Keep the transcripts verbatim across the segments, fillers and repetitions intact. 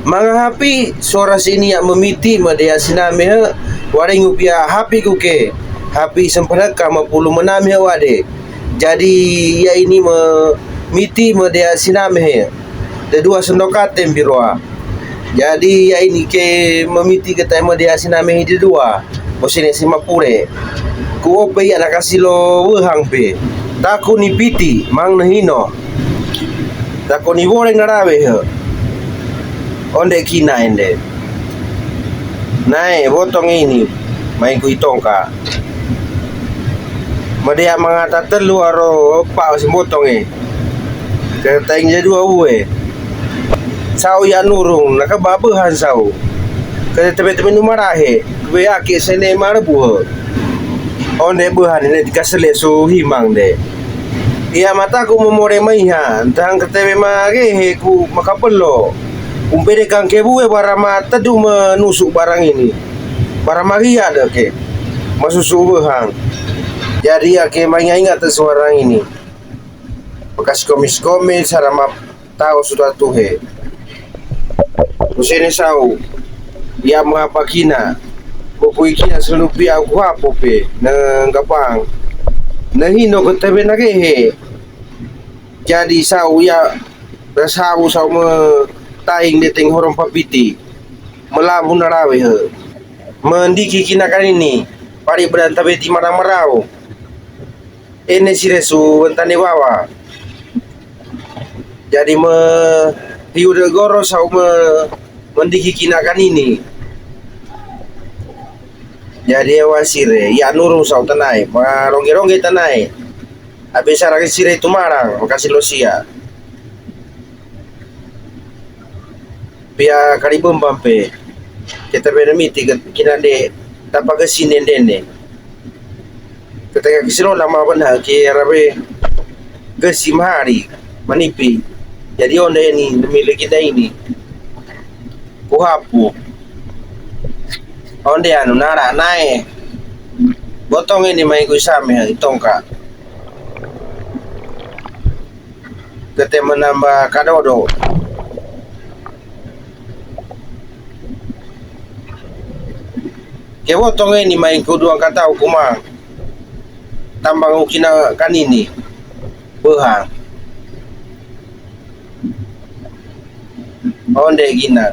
Manga hapi, sora sini ya mamiti ma dea siname he, warengu pia hapi kuke, hapi sempeneka mapulu mename he wade. Jadi ya ini mamiti ma dea siname he. Dedua sendokate mbiroa. Jadi ya ini ke mamiti kete ma dea siname he dedua. Bosine si mapule. Ku ope ya nakasilo wehang pe. Taku ni piti, mang nehino. Taku ni wole ngarawe he. Onde kina ende. Nae, botong ini. Mai ku itongka. Madea mangata telu aro pa si botong e. Kete inje dua ue. Sau ya nurung, naka babehan sau. Kete tebe-tebe numarahe. Kue ake sene marabu he. Onde behan ini dikasele su himang de. Ia mataku momore maiha, ntang ketewe magehe ku makapelo. Umpede kangkebue barama tedu menusu barang ini. Barama ria deke. Masusu behang. Jadi ake mainga-inga te suarang ini. Bekas komis-komis sarama tau suta tuhe. Usene sau, ia mengapa kina, bokui kina selupi au kuhapo pe, ne ngapang. Ne hino ketebe nagehe. Jadi sau ia, rasau sau me taing deteng horong papiti. Melabu narawe he. Mendiki kina kanini, pari bedan tabeti marang-marau. Ene sire su wentane wawa. Jadi me hiu de goro sau me mendiki kina kanini. Jadi ewa sire, ia nurung sau tanai, ma rongge-rongge tanai. Abe sarang sire tumarang, makasi losia. Pia kari bembam pe. Kete bene miti ke-, kina de tapa ke sine dene. Kete ke sino nama bena ke arabe gesi mahari manipi. Jadi onde ini demi legenda ini. Kuhapu. Onde anu nara nae. Botong ini mai ku isame itongka. Kete menamba kadodo. Ke botong ini mai ku duang katau kuma. Tambang ukina kanini. Beha. Onde gina.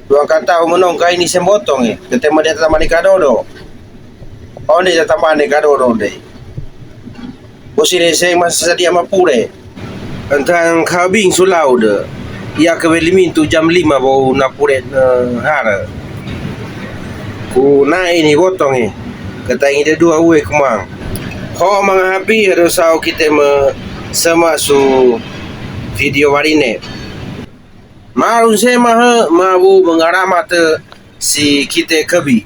Duang katau menong kaini sembotong e. Kete mede tamani kadodo. Onde tamani kadodo onde. Bosine seng masa sadia mapule. Entang kabing sulau de. Ia ke weli mintu jam lima bau napule ne hara. Ku nae ini botong e. Kete inge de dua ue kumang. Ho manga hapi ado sau kite me sema su video warine. Marun sema he mabu mengarama te si kite kebi.